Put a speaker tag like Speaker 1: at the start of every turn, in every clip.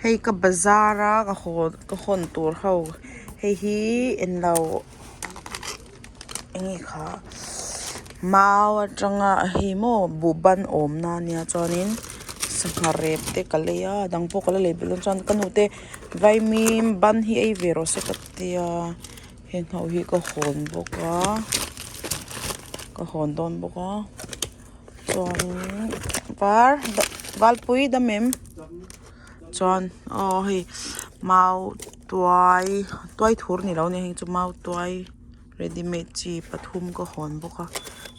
Speaker 1: Hei ka bazar a ka haw ka hawn tur ho hei hi englo eng nge kha mau atanga hei maw buhban awmna ania chuanin sangha rep te ka lei a a dang pawh ka la lei belh dawn chuan ka nu te vaimim ban hi ei ve rawh se ka tia heng ho hi ka hawn bawk a ka hawn dawn bawk a. Chuanin var valpui dam em chuan aw hei mau tuai tuai thur ni lo a ni hei chu mau tuai ready made chi pathum ka hawn bawk a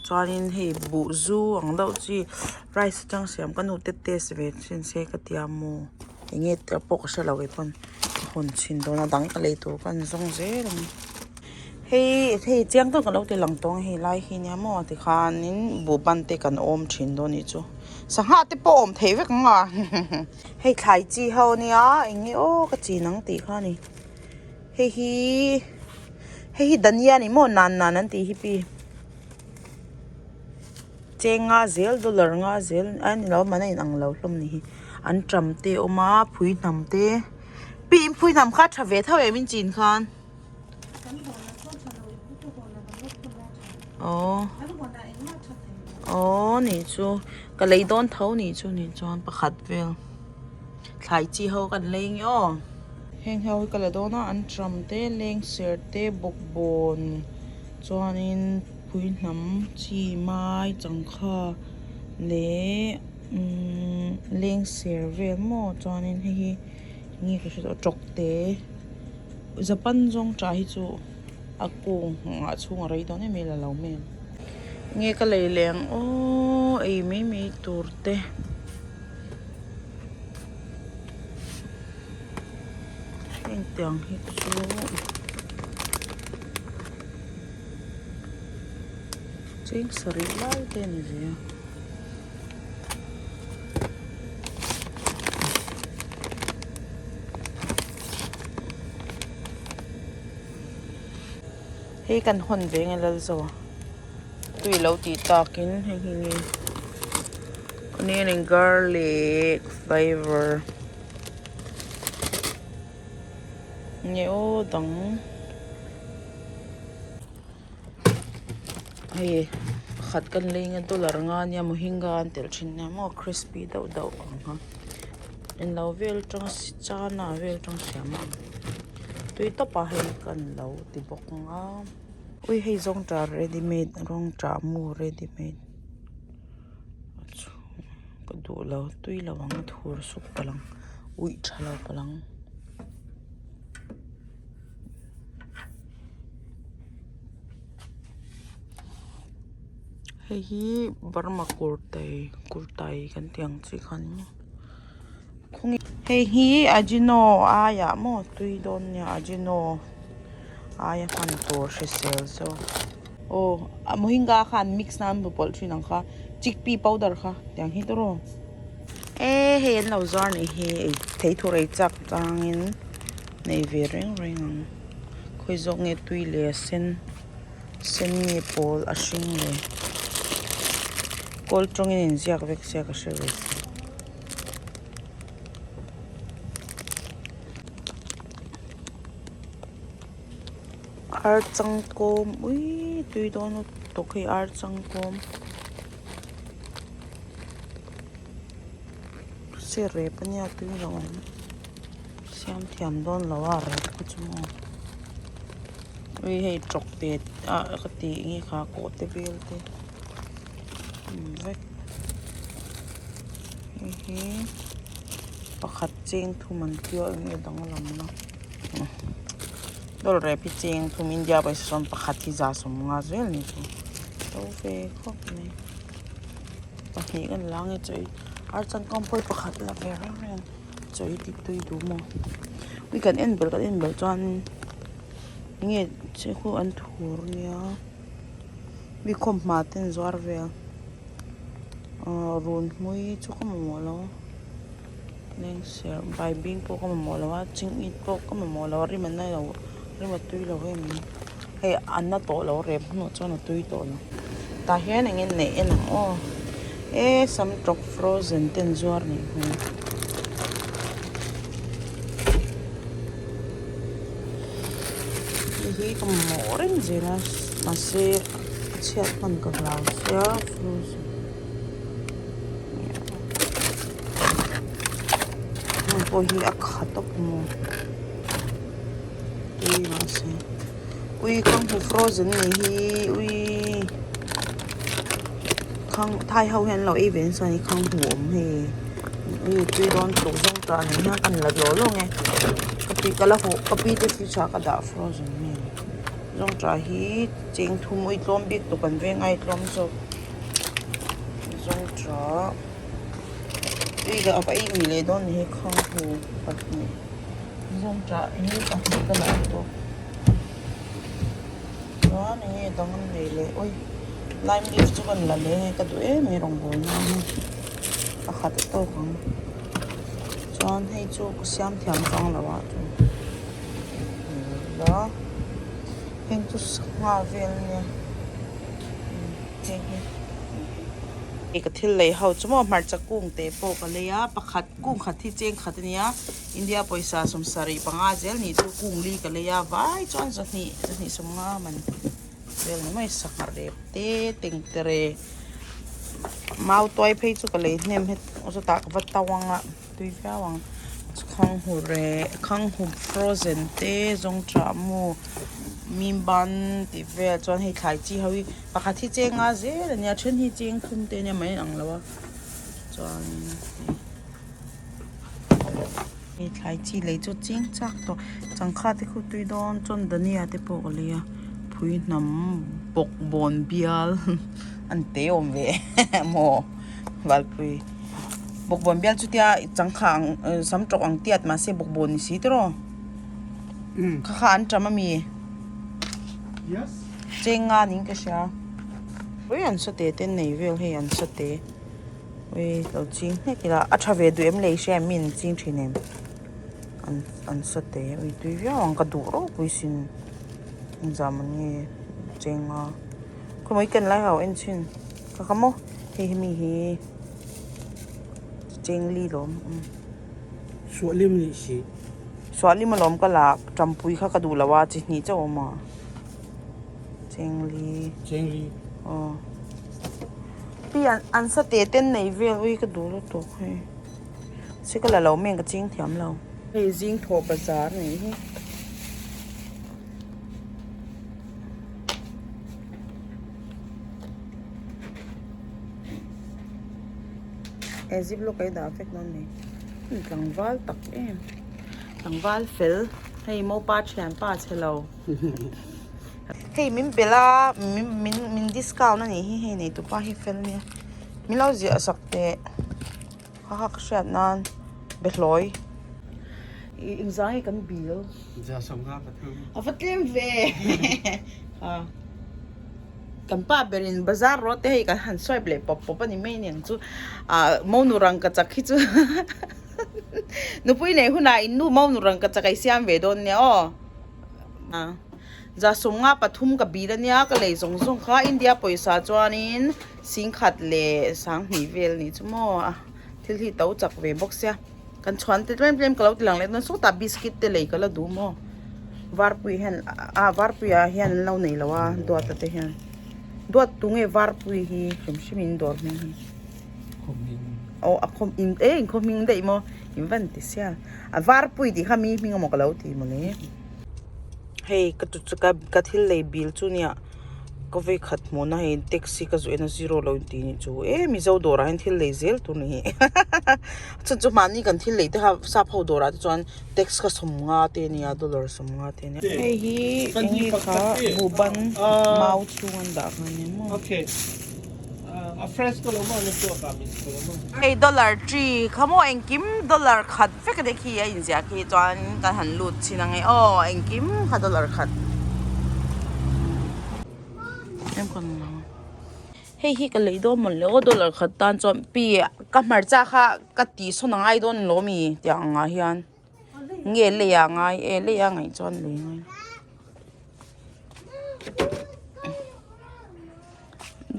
Speaker 1: chuanin hei buh zu ang deuh chi rice atang siam ka nu te test ve chhin se ka tia maw eng nge tih pawh ka hrelo keipawn ka hawn chhin dawn a dang ka lei tur ka an zawng zel ang. Hei hei chiang deuh ka lo ti lang tawng hei lai hi nia maw tikhanin buhban te kan awm thin dawn anih chu sangha te pawh awm theih vek ang a hei thlai chi ho ania eng nge aw ka chin ang tih kha a ni hei hi hei hi dania ni maw nan nan an tih hi pi cheng nga zel dollar nga zel a ni lo man a inang lo hlawm ni hi an ṭam te a awm a phui hnam te pi in phui hnam kha a ṭha ve tho em in chin khan. Aww aww nih chu ka lei dawn tho nih chu nih chuan pakhat vel thlai chi ho kan lei nge aw heng ho hi ka la dawn a an tram te leng ser te bawkbawn chuanin pui hnam chi mai changkha leh umm leng ser vel maw chuanin hei hi nge ka hre tawh tawk te. Japan zawng tah hi chu a kung nghah chhung a rei dawn em em la lo mai ang. Nge ka lei leh ang aw ei mai mai tur te. Heng tiang hi chu cheng sarih lai te a ni ve a. Hei kan hawn ve nge Lalzo tui lo tih takin hei hi nge onion and garlic flavor nge aw dang. Hei pakhat kan lei nge dollar nga ania mohinga an telh thin nia maw crispy deuh deuh ang kha englo vel atanga chana vel atang siam a ang tui tawp a hei kan lo ti bawk ang a ui hei zawng tah ready made rawng tah mu ready made ka duh lo tui lo ang a thur sup palh ang uih tha lo palh ang. Hei hi Burma kurtai kurtai kan tih ang chi kha a ni maw khawnge hei hi ajino aiah maw tui dawn nia ajino aia hman tur hrisel zawk aw a mohinga khan mix nan bu pawlh thin ang kha chickpea powder kha tiang hi tawrh aw e hei an lo zuar nih hi ei thei thur ei chak changin nei ve reng reng ang khawi zawk nge tui leh a sen sen nge pawl a hring leh kawl tawngin inziak vek sia ka hre ve si. Ar changkawm uiii tui dawn lutuk hei ar changkawm se rep ania tui lo ang siam thiam dawn lo a rep kha chu maw ui hei tawk te ah ka tih nge kha kawh te vel te awm vek hei hi pakhat cheng thum an tia eng nge danglam na. Dawr rep hi cheng thum India pawisa sawn pakhat hi za sawmnga zel ni chu to ve khawp mai pahnih kan la nge chaw ei ar changkang pawh hi pakhat la ve reng reng chaw ei tih tui duh maw ui kan en belh kan en belh chuan enge che khu an thur nia mi khawmhma te an zuar vel ahh runhmui chu ka mamawh lo a. Lengser baibing pawh ka mamawh lo a chingit pawh ka mamawh lo a rim a na lo rim a tui lo em mai hei a na tawh lo rep hnuah chuan a tui tawh lo tah hian eng nge neih en ang aw e samtawk frozen te an zuar nih hmel. Hei hi ka mamawh reng zel a mahse a chhiat hman ka hlau sia frozen heng pawh hi a kha tawp maw ui mahse ui khanghu frozen a nih hi ui khang thai ho hian an lo ei ve nasa a ni khanghu awm hei ui tui dawn tluk zawng tah nen hian ka la lawh lawng e ka pi ka la haw ka pi te fridge ah ka dah frozen nge zawng tah hi cheng thum ui tlawm bik tawp an veng ai tlawm zawk zawng tah ui ka va ei ui leh dawn ni hi khanghu pahnih zawng tah hi pahnih ka la bawk. Chuan enge dang an nei leh ui lime leaf chu kan la leh hei ka duh em mai rawngbawl nan hi pakhat a tawk ang chuan hei chu ka siam thiam chuang lo ah chuan la heng chu sangha vel ania heng hi hei ka thil lei ho chu maw hmarcha kung te pawh ka lei a pakhat kung khat hi cheng khat ania. India pawisa sawmsarih panga zel nih chu kung li ka lei a vai chuan zahnih zahnih sawmnga man vel ni mai sangha rep te tengtere mau tuai phei chu ka lei hnem het chutah ka va tau ang a tui viau ang khanghu reh khanghu frozen te zawngṭah mu mimban tih vel chuan hei thlai chi ho hi pakhat hi cheng nga zel a nia then hi cheng thum te a nia mai ang lo a chuan. Hei thlai chi lei chu ching chak tawh changkha te khu tui dawn chuan dhania te pawh ka lei a phui hnam bawk bawn bial an te awm ve maw valpui bawk bawn bial chutia changkha ang sam tawk ang tiat mahse bawk bawn ni si tiraw kha kha an tam ami cheng nga niin ka hria ui an sate te nei vel hei an sate. Ui lo ching hnek ila a tha ve duh em lei hria em mi an ching thin em an an sa te ui tui viau ang ka duh ropui sin engzah man nge cheng a khawmai ken lai ho en chhin ka ka maw hei hi mi hi cheng li lawm um
Speaker 2: Suahlim nih si
Speaker 1: Suahlim alawm ka lak tampui kha ka duh lo a chi hnih chauh a awm a cheng li
Speaker 2: cheng li
Speaker 1: aw. Pi an sa te ten nei vel ui ka duh lutuk hei se ka la lo meng ka ching thiam lo. Hei zing thawh bazar nih hi. E zip lawk a i dah vek dawn ni tlangval tak em tlangval fel hei mopa thianpa chhe lo. Hei min belh a min min min discount a nih hi hei nei tupa hi fel nia min lo ziah sak teh ha ha ka hriat nan behlawi ih engzah nge kan bil a va tlem ve ha kan pa berin bazar rawh te hei kan han swipe leh pawp pawp a ni mai aniang chu ah monu rangkachak hi chu nupui nei hunah in nu monu rangkachak a i siam ve dawn nia aw. Zasawmnga pathum ka bil ania ka lei zawng zawng kha India pawisa chuanin singkhat leh sanghnih vel nih chu maw a thil hi to chak ve bawk sia kan chhuan te tlem tlem ka lo ti lang leh dawn sawtah biscuit te lei ka la duh maw varpui hian ah varpui ah hian an lo nei lo a duata te hian duat tunge varpui hi hrim hrim in dawr hming hi. Aw a khaw in e in khaw hming daih maw in van ti sia a var pui tih kha mi hming emaw ka lo ti mawle hei ka tu chu ka ka thil lei bil chu nia ka vei khat hmuh na hei taxi ka zawh en a zero lo in tih nih chu e mizo dawrah hian thil lei zel tur ni chhan chu mahni kan thil lei te kha sap ho dawrah te chuan tax kha sawmnga te ania dollar sawmnga te ania hei hi enge kha buhban mau chhung an dah kha ania maw. Hei dollar tree kha maw engkim dollar khat vek a khi a inziah khi chuan kan han lut chhin ang e aw engkim kha dollar khat hei hi ka lei dawn mawle aw dollar khat tan chuan pi ka hmarcha kha ka tih sawn a ngai dawn lo ami tiang angah hian nge lei ah ngai e lei a ngaih chuan lei ngai.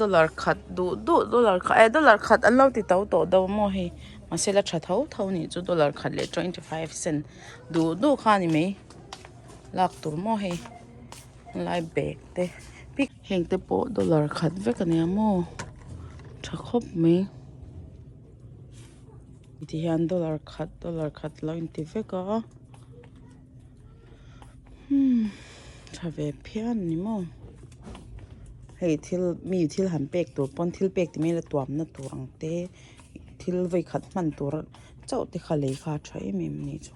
Speaker 1: Dollar khat duh duh dollar khat eh dollar khat an lo ti to tawh deuh maw hei mahse la tha tho tho nih chu dollar khat leh 25 cent duh duh kha a ni mai lak tur maw hei. Lai bag te heng te pawh dollar khat vek a nia maw tha khawp mai ti hian dollar khat dollar khat lo inti vek a umm tha ve phian a ni maw hei thil mi thil han pek tur pawn thil pek ti mai ila tuamna tur ang te thil vawi khat hman tur chauh te kha lei kha a tha em em a ni chu.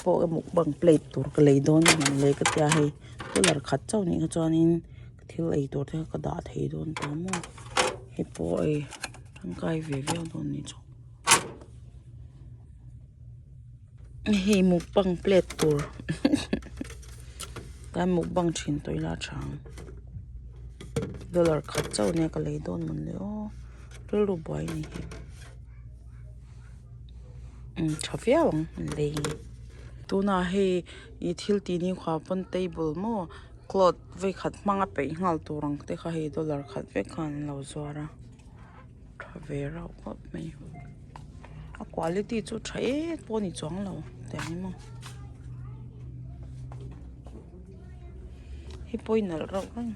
Speaker 1: Pawh ka mukbang plate tur ka lei dawn a ni leh ka tia hei dollar khat chauh nih kha chuanin thil ei tur te kha ka dah thei dawn ta maw hei pawh hei tangkai ve viau dawn a nih chu hei mukbang plate tur tlai mukbang thin tawh ila a tha ang dollar khat chauh nia ka lei dawn mawn le aw rilru buai a ni hi. Tha viau ang an lei tunah hei ih thil tih ni kha pawn table maw cloth vei khat hmanga peih nghal tur ang te kha hei dollar khat vek khan an lo zuar a tha ve reuh khawp mai a quality chu tha em pawh a ni chuang lo tiang hi maw hei pawh hi nalh reuh reng.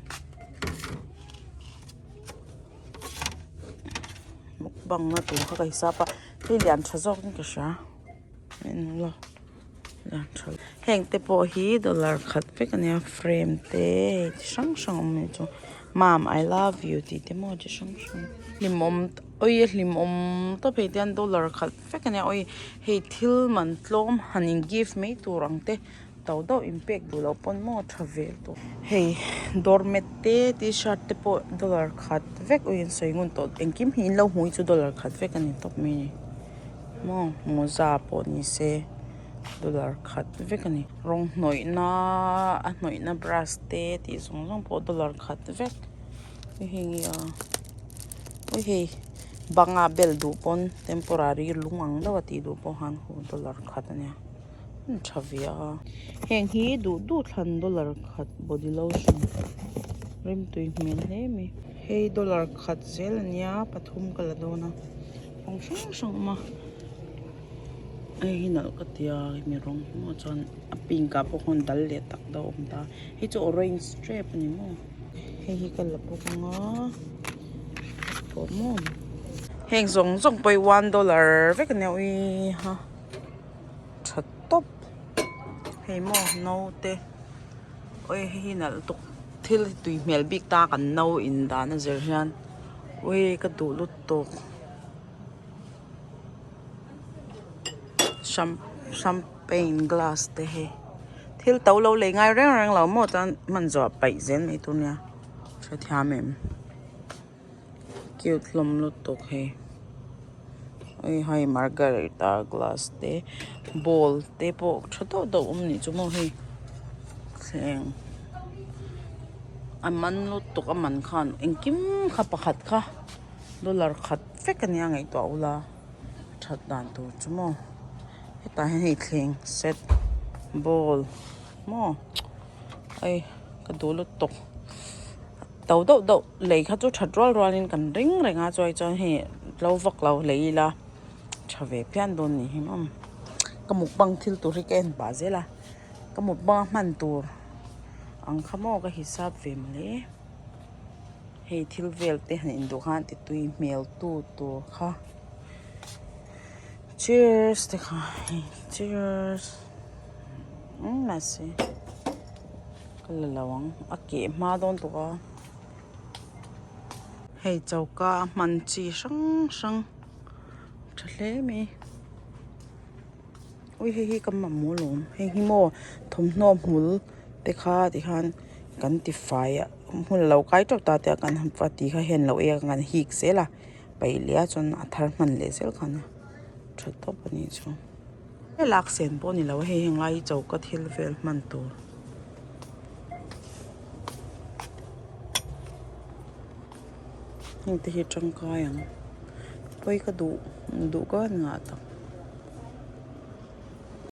Speaker 1: Mukbang na tur kha ka hisap a hei lian tha zawk in ka hria englo lian tha heng te pawh hi dollar khat vek a nia frame te hei chi hrang hrang a awm a nih chu mom I love you tih te maw chi hrang hrang hlimawm awii a hlimawm tawp hei tian dollar khat vek a nia awii hei thil man tlawm han in gift mai tur ang te. To deuh in pek duh loh pawn maw tha ve tawh. Hei doormat te t-shirt te pawh dollar khat vek uiin sawi ngun tawh engkim hi in lo hmu hi chu dollar khat vek a ni tawp mai a ni maw mawza pawh ni se dollar khat vek a ni rawng hnawih na a hnawih na brush te tih zawng zawng pawh dollar khat vek hei heng hi a awi hei banga bel duh pawn temporary lung ang deuh a tih duh pawh khan dollar khat a nia. Tha ve a heng hi duh duh thlan dollar khat body lotion rimtui hmel hle mai hei dollar khat zel ania pathum ka la dawn a rawng hrang hrang a awm a hei hi nalh ka tia hemi rawng hi maw chuan a pink ah pawh khawn dal leh tak deuh a awm ta hei chu orange tep a ni maw hei hi ka la bawk ang a pawh maw heng zawng zawng pawh hi one dollar vek ania uiha. Tha tawp hei maw naute awi hei hi nalh tuk thil tui hmel bik ta kan no in dan a zir hian awi ka duh lutuk champagne glass te hi thil to lo lei ngai reng reng lo maw chuan hman zawh paih zel mai tur nia hrethiam em. Cute hlawm lutuk hei hei hei margarita glass te bowl te pawh tha deuh deuh awm nih chu maw hei thleng a man lutuk a man khan engkim kha pakhat kha dollar khat vek a nia ngaihtuah ula that dan tur chu maw hetah hian hei thleng set bowl maw hei ka duh lutuk. To deuh deuh lei kha chu that rual rual in kan ring reng a chuai chuan hei tlo vak lo lei ila tha ve phian dawn ni hi maw ka mukbang thil tur hi ka en pah zel a ka mukbang a hman tur ang kha maw ka hisap ve mawle hei thil vel te han induh khan ti tui hmel tu tur kha cheers te kha hei cheers mahse. Ka la lo ang a keh hma dawn tuk a hei choka a hman chi hrang hrang tha hle mai ui hei hi ka mamawh alawm hei hi maw thawmhnaw hmul te kha tikhan kan ti fai a hmun lo kai teuh ta te a kan han va ti kha hian lo ei a kan hik zel a paih leh a chuan a thar hman leh zel khan a tha tawp a nih chu. He lak sen pawh a ni lo a hei heng lai hi choka thil vel hman tur. Heng te hi tangkai ang pawi ka duh duh ka ngah tak.